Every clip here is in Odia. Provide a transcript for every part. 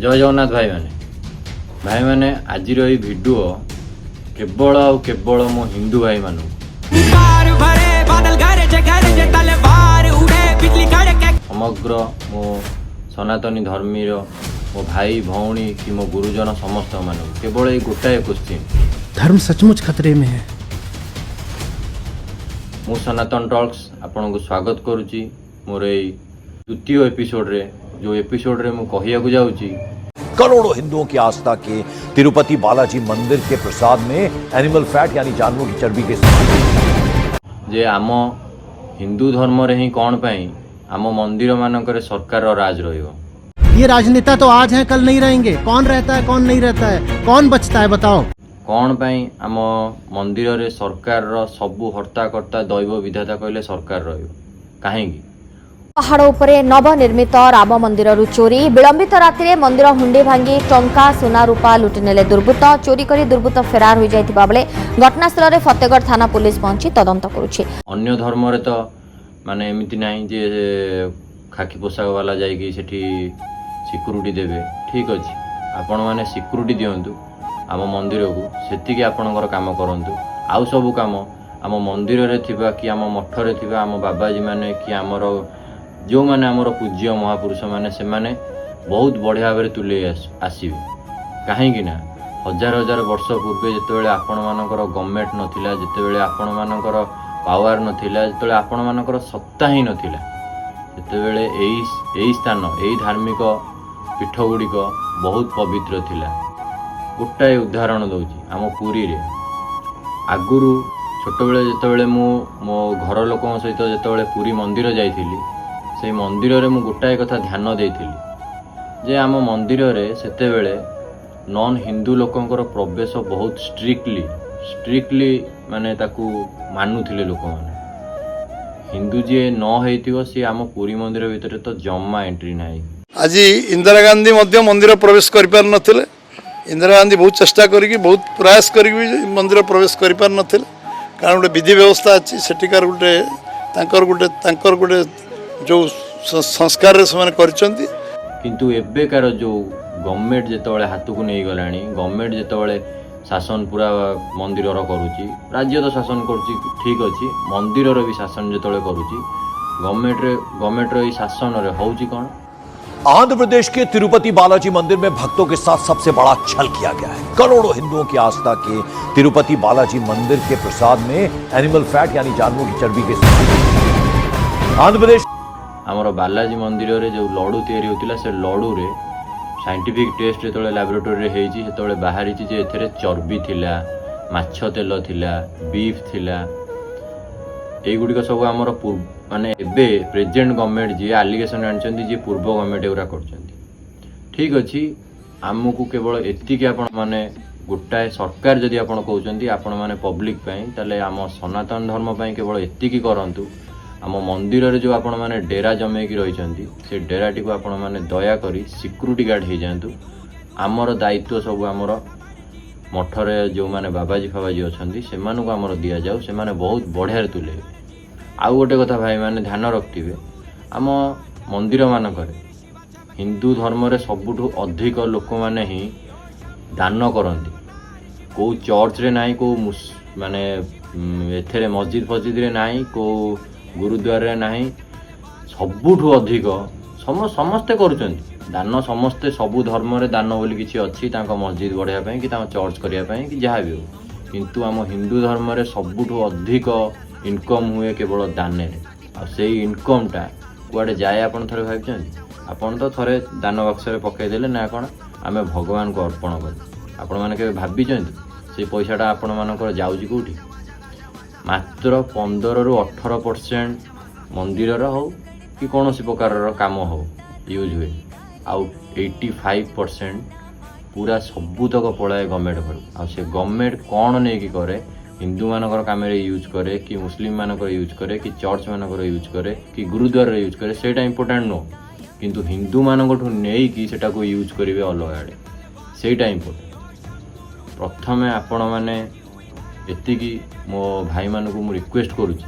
ଜୟ ଜଗନ୍ନାଥ ଭାଇମାନେ। ଭାଇମାନେ, ଆଜିର ଏଇ ଭିଡ଼ିଓ କେବଳ ଆଉ କେବଳ ମୋ ହିନ୍ଦୁ ଭାଇମାନଙ୍କୁ। कार भरे बादल गरजे गरजे, तलवार उड़े, बिजली कड़के। ସମଗ୍ର ମୋ ସନାତନୀ ଧର୍ମୀର ମୋ ଭାଇ ଭଉଣୀ କି ମୋ ଗୁରୁଜନ ସମସ୍ତମାନଙ୍କୁ କେବଳ ଏଇ ଗୋଟାଏ କୋଶ୍ଚିନ୍। धर्म सचमुच खतरे में है। ମୁଁ ସନାତନ ଟକ୍ସ ଆପଣଙ୍କୁ ସ୍ୱାଗତ କରୁଛି ମୋର ଏଇ ଦ୍ୱିତୀୟ ଏପିସୋଡ଼ରେ, ଯେଉଁ ଏପିସୋଡ଼ରେ ମୁଁ କହିବାକୁ ଯାଉଛି करोड़ों हिंदुओं की आस्था के तिरुपति बालाजी मंदिर के प्रसाद में एनिमल फैट यानी जानवरों की चर्बी के ଯେ ଆମ ହିନ୍ଦୁ ଧର୍ମରେ ହିଁ କ'ଣ ପାଇଁ ଆମ ମନ୍ଦିରମାନଙ୍କରେ ସରକାରର ରାଜ ରହିବ। ये राजनेता तो आज हैं, कल नहीं रहेंगे। कौन रहता है, कौन नहीं रहता है, कौन बचता है, बताओ। କ'ଣ ପାଇଁ ଆମ ମନ୍ଦିରରେ ସରକାରର ସବୁ ହର୍ତ୍ତା କର୍ତ୍ତା, ଦୈବ ବିଧାତା କହିଲେ ସରକାର ରହିବ କାହିଁକି? ପାହାଡ଼ ଉପରେ ନବନିର୍ମିତ ରାମ ମନ୍ଦିରରୁ ଚୋରି। ବିଳମ୍ବିତ ରାତିରେ ମନ୍ଦିର ହୁଣ୍ଡି ଭାଙ୍ଗି ଟଙ୍କା, ସୁନା, ରୂପା ଲୁଟି ନେଲେ ଦୁର୍ବୃତ୍ତ। ଚୋରି କରି ଦୁର୍ବୃତ୍ତ ଫେରାର ହୋଇଯାଇଥିବା ବେଳେ ଘଟଣାସ୍ଥଳରେ ଫତେଗଡ଼ ଥାନା ପୁଲିସ ପହଞ୍ଚି ତଦନ୍ତ କରୁଛି। ଅନ୍ୟ ଧର୍ମରେ ତ ମାନେ ଏମିତି ନାହିଁ ଯେ ଖାକି ପୋଷାକ ବାଲା ଯାଇକି ସେଠି ସିକ୍ୟୁରିଟି ଦେବେ। ଠିକ୍ ଅଛି, ଆପଣମାନେ ସିକ୍ୟୁରିଟି ଦିଅନ୍ତୁ ଆମ ମନ୍ଦିରକୁ, ସେତିକି ଆପଣଙ୍କର କାମ କରନ୍ତୁ। ଆଉ ସବୁ କାମ ଆମ ମନ୍ଦିରରେ ଥିବା କି ଆମ ମଠରେ ଥିବା ଆମ ବାବାଜୀମାନେ କି ଆମର ଯେଉଁମାନେ ଆମର ପୂଜ୍ୟ ମହାପୁରୁଷମାନେ, ସେମାନେ ବହୁତ ବଢ଼ିଆ ଭାବରେ ତୁଲେଇ ଆସିବେ। କାହିଁକି ନା ହଜାର ହଜାର ବର୍ଷ ପୂର୍ବେ ଯେତେବେଳେ ଆପଣମାନଙ୍କର ଗଭର୍ଣ୍ଣମେଣ୍ଟ ନଥିଲା, ଯେତେବେଳେ ଆପଣମାନଙ୍କର ପାୱାର ନଥିଲା, ଯେତେବେଳେ ଆପଣମାନଙ୍କର ସତ୍ତା ହିଁ ନଥିଲା, ସେତେବେଳେ ଏଇ ଏଇ ସ୍ଥାନ, ଏଇ ଧାର୍ମିକ ପୀଠ ଗୁଡ଼ିକ ବହୁତ ପବିତ୍ର ଥିଲା। ଗୋଟାଏ ଉଦାହରଣ ଦେଉଛି। ଆମ ପୁରୀରେ ଆଗରୁ ଛୋଟବେଳେ ଯେତେବେଳେ ମୁଁ ମୋ ଘର ଲୋକଙ୍କ ସହିତ ଯେତେବେଳେ ପୁରୀ ମନ୍ଦିର ଯାଇଥିଲି, ସେଇ ମନ୍ଦିରରେ ମୁଁ ଗୋଟାଏ କଥା ଧ୍ୟାନ ଦେଇଥିଲି ଯେ ଆମ ମନ୍ଦିରରେ ସେତେବେଳେ ନନ୍ ହିନ୍ଦୁ ଲୋକଙ୍କର ପ୍ରବେଶ ବହୁତ ଷ୍ଟ୍ରିକ୍ଟଲି ଷ୍ଟ୍ରିକ୍ଟଲି ମାନେ ତାକୁ ମାନୁଥିଲେ ଲୋକମାନେ। ହିନ୍ଦୁ ଯିଏ ନ ହେଇଥିବ, ସିଏ ଆମ ପୁରୀ ମନ୍ଦିର ଭିତରେ ତ ଜମା ଏଣ୍ଟ୍ରି ନାହିଁ। ଆଜି ଇନ୍ଦିରା ଗାନ୍ଧୀ ମଧ୍ୟ ମନ୍ଦିର ପ୍ରବେଶ କରିପାରିନଥିଲେ। ଇନ୍ଦିରା ଗାନ୍ଧୀ ବହୁତ ଚେଷ୍ଟା କରିକି, ବହୁତ ପ୍ରୟାସ କରିକି ବି ମନ୍ଦିର ପ୍ରବେଶ କରିପାରିନଥିଲେ। କାରଣ ଗୋଟେ ବିଧି ବ୍ୟବସ୍ଥା ଅଛି ସେଠିକାର, ଗୋଟେ ତାଙ୍କର ଗୋଟେ ଯେଉଁ ସଂସ୍କାରରେ ସେମାନେ କରିଛନ୍ତି। କିନ୍ତୁ ଏବେକାର ଯେଉଁ ଗଭର୍ଣ୍ଣମେଣ୍ଟ ଯେତେବେଳେ ହାତକୁ ନେଇଗଲାଣି, ଗଭର୍ଣ୍ଣମେଣ୍ଟ ଯେତେବେଳେ ଶାସନ ପୁରା ମନ୍ଦିରର କରୁଛି, ରାଜ୍ୟ ତ ଶାସନ କରୁଛି, ଠିକ୍ ଅଛି, ମନ୍ଦିରର ବି ଶାସନ ଯେତେବେଳେ କରୁଛି ଗଭର୍ଣ୍ଣମେଣ୍ଟରେ, ଗଭର୍ଣ୍ଣମେଣ୍ଟର ଏଇ ଶାସନରେ ହେଉଛି କ'ଣ? आंध्र प्रदेश के तिरुपति बालाजी मंदिर में भक्तों के साथ सबसे बड़ा छल किया गया है। करोड़ों हिंदुओं की आस्था के तिरुपति बालाजी मंदिर के प्रसाद में एनिमल फैट यानी जानवरों की चर्बी के आंध्र प्रदेश ଆମର ବାଲାଜୀ ମନ୍ଦିରରେ ଯେଉଁ ଲଡ଼ୁ ତିଆରି ହେଉଥିଲା, ସେ ଲଡ଼ୁରେ ସାଇଣ୍ଟିଫିକ୍ ଟେଷ୍ଟ ଯେତେବେଳେ ଲାବୋରେଟୋରୀରେ ହେଇଛି, ସେତେବେଳେ ବାହାରିଛି ଯେ ଏଥିରେ ଚର୍ବି ଥିଲା, ମାଛ ତେଲ ଥିଲା, ବିଫ୍ ଥିଲା। ଏଇଗୁଡ଼ିକ ସବୁ ଆମର ମାନେ ଏବେ ପ୍ରେଜେଣ୍ଟ ଗଭର୍ଣ୍ଣମେଣ୍ଟ ଯିଏ ଆଲିଗେସନ୍ ଆଣିଛନ୍ତି, ଯିଏ ପୂର୍ବ ଗଭର୍ଣ୍ଣମେଣ୍ଟ ଏଗୁଡ଼ା କରୁଛନ୍ତି। ଠିକ୍ ଅଛି, ଆମକୁ କେବଳ ଏତିକି, ଆପଣମାନେ ଗୋଟାଏ ସରକାର ଯଦି ଆପଣ କହୁଛନ୍ତି ଆପଣମାନେ ପବ୍ଲିକ୍ ପାଇଁ, ତାହେଲେ ଆମ ସନାତନ ଧର୍ମ ପାଇଁ କେବଳ ଏତିକି କରନ୍ତୁ। ଆମ ମନ୍ଦିରରେ ଯେଉଁ ଆପଣମାନେ ଡେରା ଜମେଇକି ରହିଛନ୍ତି, ସେ ଡେରାଟିକୁ ଆପଣମାନେ ଦୟାକରି ସିକ୍ୟୁରିଟି ଗାର୍ଡ଼ ହେଇଯାଆନ୍ତୁ। ଆମର ଦାୟିତ୍ୱ ସବୁ ଆମର ମଠରେ ଯେଉଁମାନେ ବାବାଜୀ ଫାବାଜୀ ଅଛନ୍ତି, ସେମାନଙ୍କୁ ଆମର ଦିଆଯାଉ। ସେମାନେ ବହୁତ ବଢ଼ିଆରେ ତୁଲେଇବେ। ଆଉ ଗୋଟେ କଥା ଭାଇମାନେ ଧ୍ୟାନ ରଖିଥିବେ, ଆମ ମନ୍ଦିରମାନଙ୍କରେ ହିନ୍ଦୁ ଧର୍ମରେ ସବୁଠୁ ଅଧିକ ଲୋକମାନେ ହିଁ ଦାନ କରନ୍ତି। କେଉଁ ଚର୍ଚ୍ଚରେ ନାହିଁ, କେଉଁ ମାନେ ଏଥିରେ ମସଜିଦ ଫସଜିଦରେ ନାହିଁ, କେଉଁ ଗୁରୁଦ୍ୱାରରେ ନାହିଁ। ସବୁଠୁ ଅଧିକ ସମସ୍ତେ କରୁଛନ୍ତି ଦାନ। ସମସ୍ତେ ସବୁ ଧର୍ମରେ ଦାନ ବୋଲି କିଛି ଅଛି, ତାଙ୍କ ମସଜିଦ ବଢ଼ାଇବା ପାଇଁ କି ତାଙ୍କ ଚର୍ଚ୍ଚ କରିବା ପାଇଁ କି ଯାହା ବି ହଉ। କିନ୍ତୁ ଆମ ହିନ୍ଦୁ ଧର୍ମରେ ସବୁଠୁ ଅଧିକ ଇନକମ୍ ହୁଏ କେବଳ ଦାନରେ। ଆଉ ସେଇ ଇନକମ୍ଟା କୁଆଡ଼େ ଯାଏ, ଆପଣ ଥରେ ଭାବିଛନ୍ତି? ଆପଣ ତ ଥରେ ଦାନ ବାକ୍ସରେ ପକାଇଦେଲେ ନା କ'ଣ, ଆମେ ଭଗବାନଙ୍କୁ ଅର୍ପଣ କରୁ। ଆପଣମାନେ କେବେ ଭାବିଛନ୍ତି ସେଇ ପଇସାଟା ଆପଣମାନଙ୍କର ଯାଉଛି କେଉଁଠି? ମାତ୍ର 15ରୁ 18% ମନ୍ଦିରର ହଉ କି କୌଣସି ପ୍ରକାରର କାମ ହଉ ୟୁଜ୍ ହୁଏ। ଆଉ 85% ପୁରା ସବୁତକ ପଳାଏ ଗଭର୍ଣ୍ଣମେଣ୍ଟ ଘରକୁ। ଆଉ ସେ ଗଭର୍ଣ୍ଣମେଣ୍ଟ କ'ଣ ନେଇକି କରେ? ହିନ୍ଦୁମାନଙ୍କର କାମରେ ୟୁଜ୍ କରେ କି ମୁସଲିମମାନଙ୍କର ୟୁଜ୍ କରେ କି ଚର୍ଚ୍ଚ ମାନଙ୍କର ୟୁଜ୍ କରେ କି ଗୁରୁଦ୍ୱାରରେ ୟୁଜ୍ କରେ, ସେଇଟା ଇମ୍ପୋର୍ଟାଣ୍ଟ ନୁହଁ। କିନ୍ତୁ ହିନ୍ଦୁମାନଙ୍କଠୁ ନେଇକି ସେଟାକୁ ୟୁଜ୍ କରିବେ ଅଲଗା ଆଡ଼େ, ସେଇଟା ଇମ୍ପୋର୍ଟାଣ୍ଟ। ପ୍ରଥମେ ଆପଣମାନେ ଏତିକି ମୋ ଭାଇମାନଙ୍କୁ ମୁଁ ରିକ୍ୱେଷ୍ଟ କରୁଛି,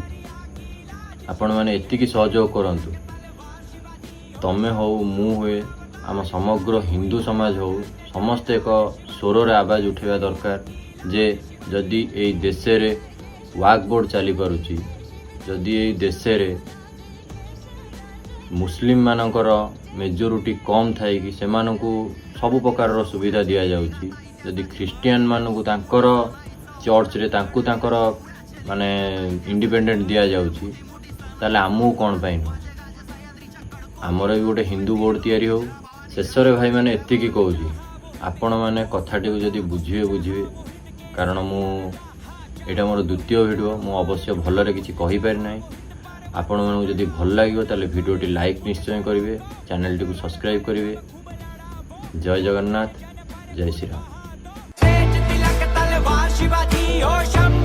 ଆପଣମାନେ ଏତିକି ସହଯୋଗ କରନ୍ତୁ। ତମେ ହଉ, ମୁଁ ହୁଏ, ଆମ ସମଗ୍ର ହିନ୍ଦୁ ସମାଜ ହେଉ, ସମସ୍ତେ ଏକ ସ୍ୱରରେ ଆବାଜ ଉଠାଇବା ଦରକାର ଯେ ଯଦି ଏଇ ଦେଶରେ ୱାକଫ୍ ବୋର୍ଡ଼ ଚାଲିପାରୁଛି, ଯଦି ଏଇ ଦେଶରେ ମୁସଲିମମାନଙ୍କର ମେଜୋରିଟି କମ୍ ଥାଇକି ସେମାନଙ୍କୁ ସବୁ ପ୍ରକାରର ସୁବିଧା ଦିଆଯାଉଛି, ଯଦି ଖ୍ରୀଷ୍ଟିଆନମାନଙ୍କୁ ତାଙ୍କର ଚର୍ଚ୍ଚରେ ତାଙ୍କୁ ତାଙ୍କର ମାନେ ଇଣ୍ଡିପେଣ୍ଡେଣ୍ଟ ଦିଆଯାଉଛି, ତାହେଲେ ଆମକୁ କ'ଣ ପାଇଁ ନୁହଁ? ଆମର ବି ଗୋଟେ ହିନ୍ଦୁ ବୋର୍ଡ଼ ତିଆରି ହେଉ। ଶେଷରେ ଭାଇମାନେ, ଏତିକି କହୁଛି, ଆପଣମାନେ କଥାଟିକୁ ଯଦି ବୁଝିବେ ବୁଝିବେ, କାରଣ ମୁଁ ଏଇଟା ମୋର ଦ୍ୱିତୀୟ ଭିଡ଼ିଓ। ମୁଁ ଅବଶ୍ୟ ଭଲରେ କିଛି କହିପାରି ନାହିଁ। ଆପଣମାନଙ୍କୁ ଯଦି ଭଲ ଲାଗିବ, ତାହେଲେ ଭିଡ଼ିଓଟି ଲାଇକ୍ ନିଶ୍ଚୟ କରିବେ, ଚ୍ୟାନେଲଟିକୁ ସବସ୍କ୍ରାଇବ୍ କରିବେ। ଜୟ ଜଗନ୍ନାଥ, ଜୟ ଶ୍ରୀରାମ। तेज तिलक तलवार शिवाजी ओ।